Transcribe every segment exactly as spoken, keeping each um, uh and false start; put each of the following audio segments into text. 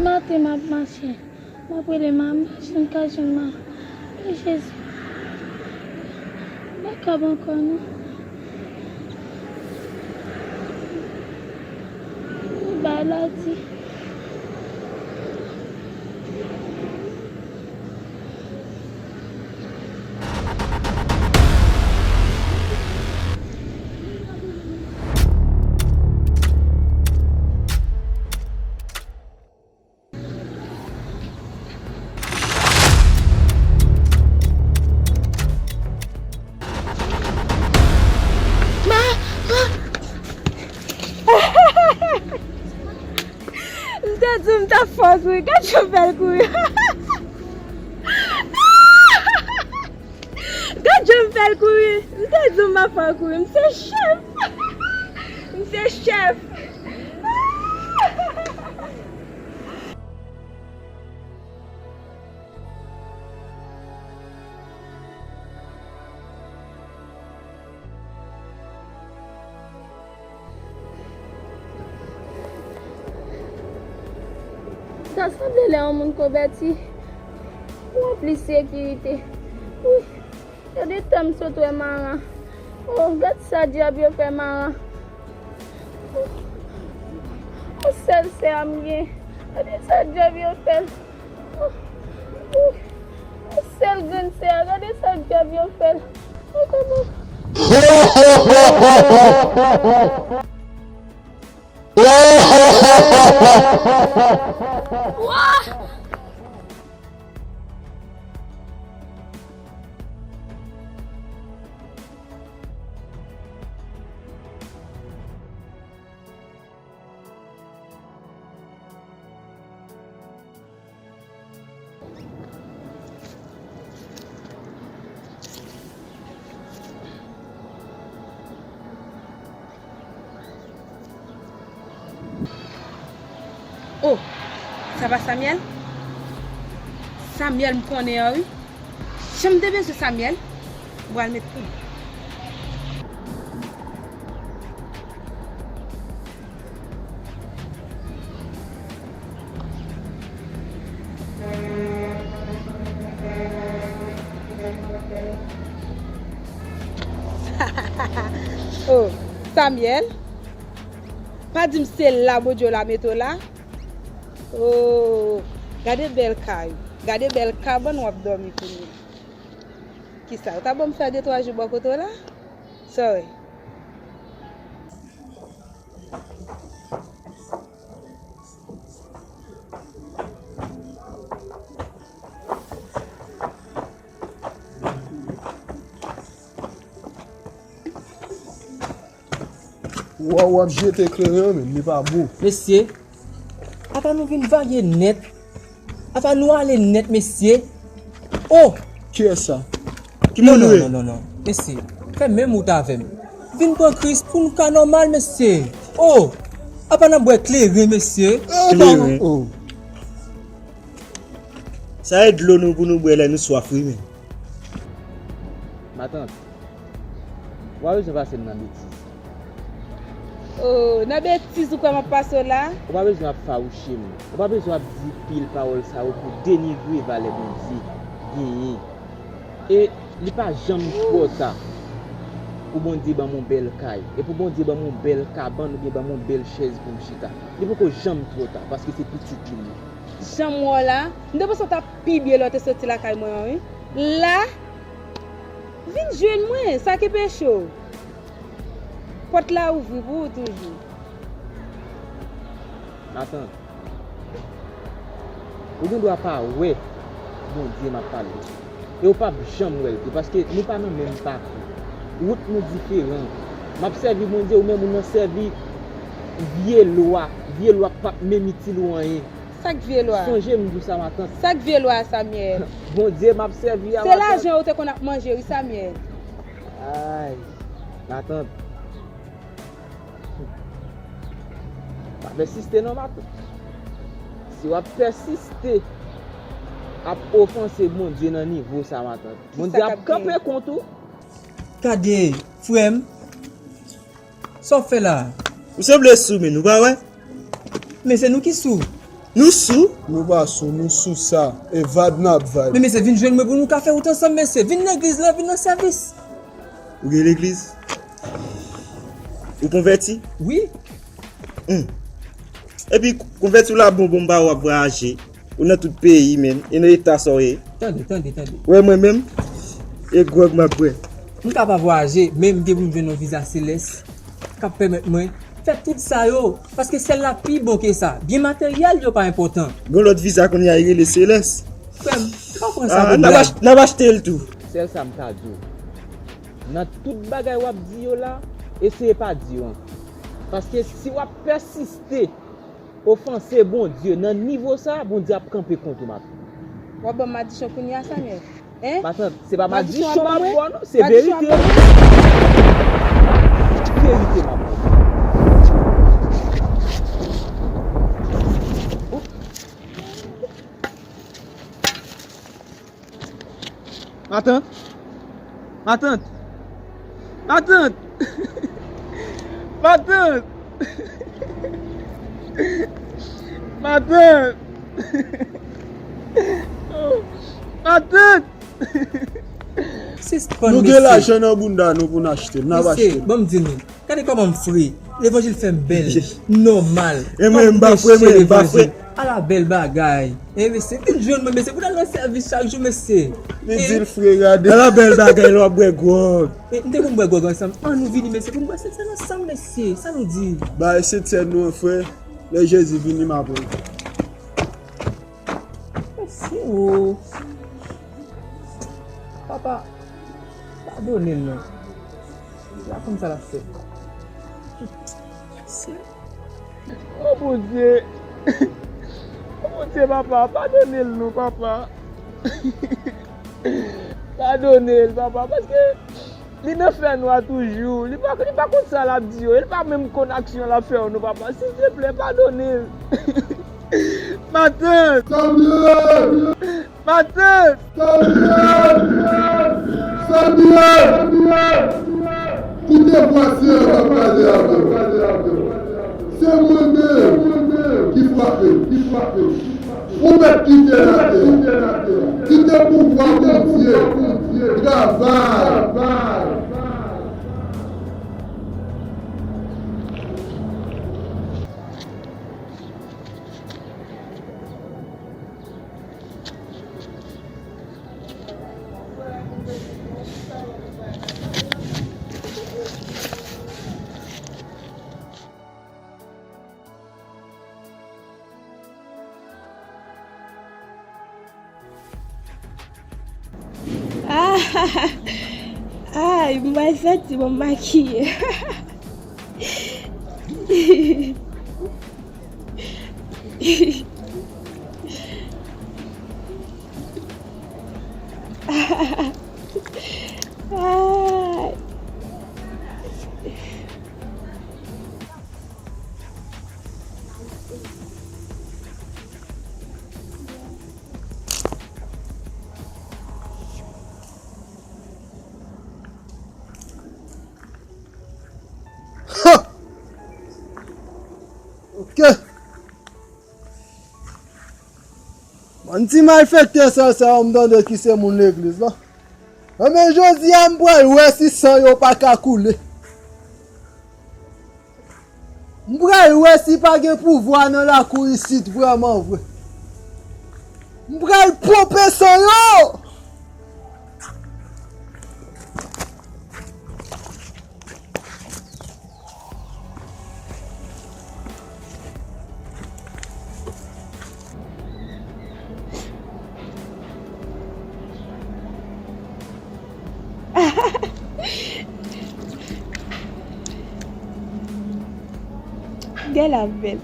Maten m ap mache. M ap rele manman, m pa janm ka jwenn manman. Jezi, m pa kab ankò non. Bay la di. Ma, ma. M te di w m t ap fè w kouri. Gad jan w fè l kouri. Gad jan m fè l kouri. M te di w m ap fè w kouri. M se chèf. M se chèf. Ta sanble lè yon moun konvèti, ou anplis sekirite. Wi, gade tan m sot wè Mara. Oh, gad sa dyab yo fè Mara. Oh, yon sèl sè a m gen. Gade sa dyab yo fè l. Oh, oh, yon sèl grenn sè a, gade sa dyab yo fè l. Oh, sa pa Samuel? Samuel m konnen an wi. Jan m te bezwen Samuel, m pral met pou m. Oh, Samuel, pa di m se la Bondye w la mete w la. Oh, gade bèl kay, gade bèl kabann w ap dòmi kounye a. Kisa, ou ta ban m fè de twa jou bò kote w la? Sa w wè? Wa w ap jete kleren an, men li pa bon. Mesye, apa nou vin varye nèt? Apa nou ale nèt, mesye? Oh! Kiyès sa? Ki moun ou ye? Non, non, non, non, non. Mesye, fè menm wout avè m. Vin pran Kris pou nou ka nòmal, mesye. Oh! Apa n ap bwè kleren, mesye? Kleren. Oh. Sa e dlo nou pou nou bwè lè nou swaf, wi, men. Matant, ou pa bezwen pase m nan betiz. Oh, nan betiz ou kwè m ap pase w la? Ou pa bezwen ap fawouche m. Ou pa bezwen ap di pil pawòl sa yo pou denigre valè Bondye genyen. E li pa janm twò ta pou Bondye ban m yon bèl kay. E pou Bondye ban m yon bèl kabann oubyen ban m yon bèl chèz pou m chita. Li poko janm twò ta, paske se pitit li m ye. Jan m wè w la, m te panse w t ap pi byen lè w te soti lakay mwen an, wi. La, vin jwenn mwen, sa ki peche w? Pòt la ouvri pou ou toujou. Matant, ou gen dwa pa wè Bondye m ap pale. E w p ap janm wè l tou, paske nou pa nan menm pakou. Wout nou diferan. M ap sèvi Bondye, ou menm ou nan sèvi vye lwa, vye lwa k p ap menm itil ou anyen. Sa k vye lwa? Sonje m di w sa, matant. Sa k vye lwa, Samuel? Bondye m ap sèvi a, matant. Se lajan ou te konn ap manje, wi, Samuel. Ay, matant. Pa pèsiste non, matant. Si w ap pèsiste ap ofanse Bondye nan nivo sa, matant, Bondye ap kanpe kont ou. Gade, frè m, sa w ap fè la a? Ou sanble sou, men ou pa wè? Men se nou ki sou. Nou sou? Nou pa sou, nou sou sa. E vibe n ap vibe. Men mesye, vin jwenn mwen pou nou ka fè wout ansanm, mesye. Vin legliz la, vin nan sèvis. Ou gen legliz? Ou konvèti? Wi. Hmm. Epi, konvèti w la bon, bon, m pa wè w ap vwayaje. Ou nan tout peyi, menm. E nan eta sa w ye? Tande, tande, tande. Wè mwen menm, e gwòg m ap bwè. M ka pa vwayaje, men m gen pou m jwenn yon viza selès k ap pèmèt mwen fè tout sa yo. Paske syèl la pi bon ke sa. Byen materyèl yo pa enpòtan. Gon lòt viza kounye a, e rele selès. Frè m, pa pran sa pou blag. N ap ach-, n ap achte l tou. Sèl sa m ka di w. Nan tout bagay w ap di yo la, eseye pa di yo ankò. Paske si w ap pèsiste ofanse Bondye nan nivo sa, Bondye ap kanpe kont ou, matant. W ap ban m madichon kounye a, Samuel? Hein? Matant, se pa madichon m ap ba w, non, se verite. Verite m ap ba w. Matant. Matant. Matant. Matant. Matant. Matant. Sispann, mesye. Nou gen lajan nan bounda nou pou n achte l. N ap achte l. Mesye, ban m di nou. Gade kòman m fre. Levanjil fè m bèl, nòmal. E mwen, m pa fre, mwen, m pa fre. Ala bèl bagay. E mesye, vin jwenn mwen, mesye, pou n al nan sèvis chak jou, mesye. Li di l fre, gade. Ala bèl bagay, lè w ap bwè gwòg. E, m te konn bwè gwòg ansanm. An nou vini, mesye, pou n bwè Sentsèn ansanm, mesye. Sa nou di? Bay Sentsèn nou an, frè. Lè Jezi vini, m ap pran. Mesye, o. Papa, padone l non. L ap konn sa l ap fè. Mesye. O Bondye. O Bondye, papa, padone l non, papa. Padone l, papa, paske li nan fènwa toujou. Li pa, li pa konn sa l ap di yo. Li pa menm konn aksyon l ap fè yo non, papa. Silteplè, padone l. Matant! Matant! Samuel! Samuel! Koute vwa Senyè a k ap pale avè w. Se mwen menm ki frape, ki frape. Ou mèt kite latè. Kite pouvwa Bondye travay. Ah, ay, m pral soti, bon, m makiye. Ay. Ha! Ok. Bann ti malfektè sa, sa yo m tande ki se moun legliz la. Enben, jodi a, m pral wè si san yo pa ka koule. M pral wè si pa gen pouvwa nan lakou isit vrèman vre. M pral ponpe san yo! Gèl ap bèl.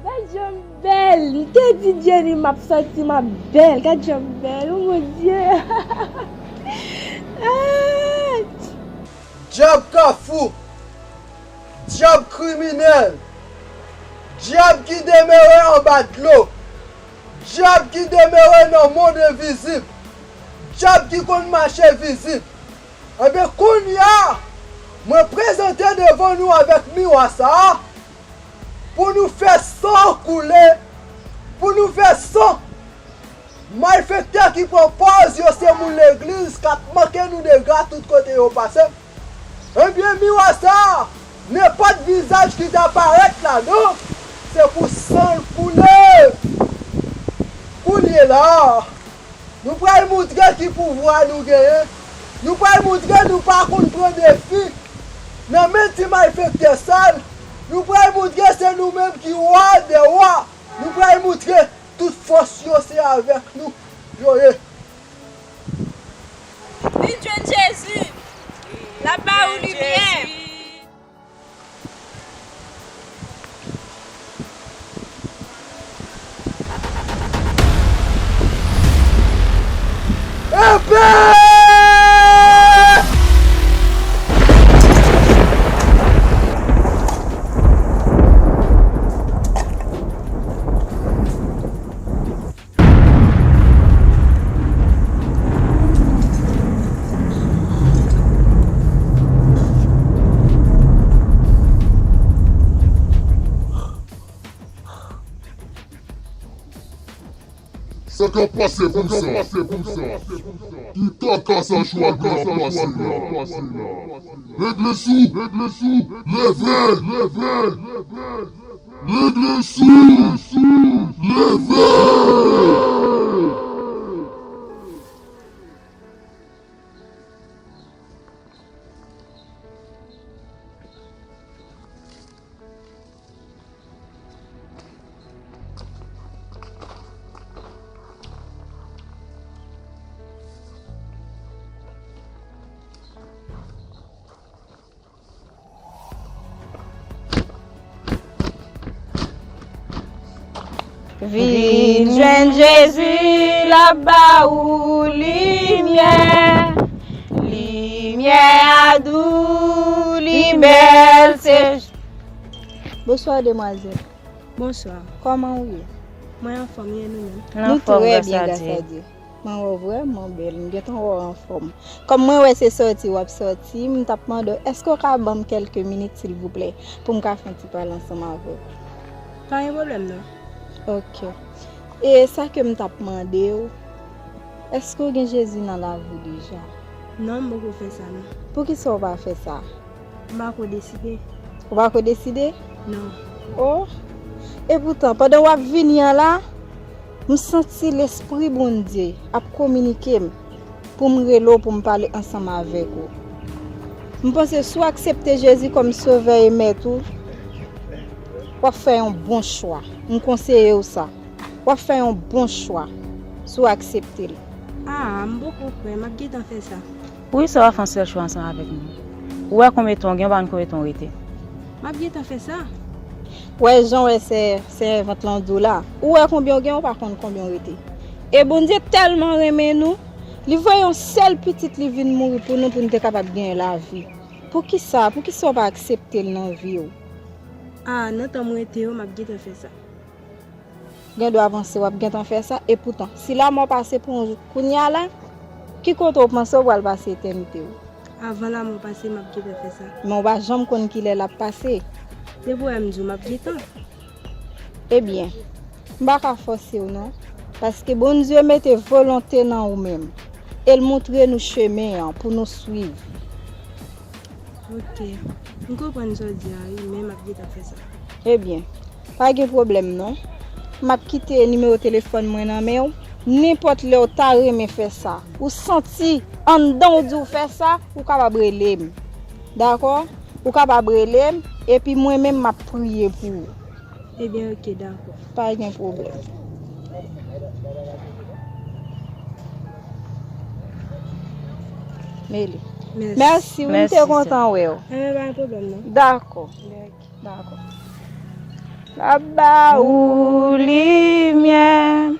Gad jan m bèl. M te di Jenny m ap sòti, m ap bèl. Gad jan m bèl. O Bondye. Ah! Dyab kafou. Dyab kriminèl. Dyab ki demere anba dlo. Dyab ki demere nan mond envizib. Dyab ki konn mache vizib. Enben, kounye a, mwen prezante devan nou avèk miwa sa a, pou nou fè san koule, pou nou fè san malfektè ki pran pòz yo se moun legliz k ap manke nou dega tout kote yo pase. Ebyen, miwa sa a, nenpòt vizaj ki ta parèt ladan, se pou san l koule. Kounye la a, nou pral montre ki pouvwa nou genyen. Nou pral montre nou pa konn pran defi nan men ti malfektè sa l. Nou pral montre se nou menm ki wa dè wa. Nou pral montre tout fòs yo se avèk nou yo ye. Vin jwenn Jezi, l ap ba ou limyè. Epe! Sa k ap pase konsa? Ki kaka sa Jwagla ap pase la? Legliz ou, legliz ou, leve, leve, leve! Legliz ou, leve! Vin jwenn Jezi, l ap ba ou limyè. Limyè a dou, li bèl, se... Bonswa, demwazèl. Bonswa. Kòman ou ye? Mwen anfòm, e nou menm? Nou trè byen, gras a Dye. Mwen wè w vrèman bèl, m gentan wè w anfòm. Kòm mwen wè se sòti w ap sòti, m t ap mande w, èske w ka ban m kèlke minit, silvouplè, pou m ka fè yon ti pale ansanm avè w? Pa gen pwoblèm, non. Ok. E sa ke m t ap mande w, èske w gen Jezi nan lavi w deja? Non, m poko fè sa, non. Poukisa w pa fè sa? M pako deside. Ou pako deside? Non. Oh! Epoutan, pandan w ap vini an la, m santi Lespri Bondye ap kominike m pou m rele w, pou m pale ansanm avèk ou. M panse si w aksepte Jezi kòm Sovè e Mèt ou, w ap fè yon bon chwa. M konseye w sa. W ap fè yon bon chwa si w aksepte l. Ah, m poko prè, m ap gentan fè sa. Poukisa w pa fè yon sèl chwa ansanm avèk mwen? Ou wè konbyen tan w gen, ou pa konn konbyen tan w rete. M ap gentan fè sa. W wè jan w wè sè, sèvant lan di w la. Ou wè konbyen w gen, ou pa konn konbyen w rete. E Bondye tèlman renmen nou, li voye yon sèl pitit li vin mouri pou nou, pou nou te kapab genyen lavi. Poukisa, poukisa w pa aksepte l nan vi w? Ah, nan tan m rete yo, m ap gentan fè sa. Gen dwa panse w ap gentan fè sa, epoutan, si lanmò pase pou w kounye a la, ki kote w panse w pral pase etènite w? Avan lanmò pase, m ap gentan fè sa. Men w pa janm konn kilè l ap pase. Se pou w wè m di w, m ap gentan. Ebyen, m pa ka fòse w non, paske Bondye mete volonte nan ou menm, e l montre nou chemen an pou nou swiv. Ok. M konprann sa w di a wi, men m ap gentan fè sa. Ebyen, pa gen pwoblèm non. M ap kite nimewo telefòn mwen nan men w. Nenpòt lè w ta renmen fè sa, ou santi anndan w di w fè sa, ou kapab rele m. Dakò? Ou kapab rele m, epi mwen menm m ap priye pou ou. Ebyen, ok, dakò. Pa gen pwoblèm. Mele. Mèsi. Mèsi, wi, m te kontan wè w. Enben, pa gen pwoblèm, non. Dakò. Dakò. Dakò. L ap ba ou limyè.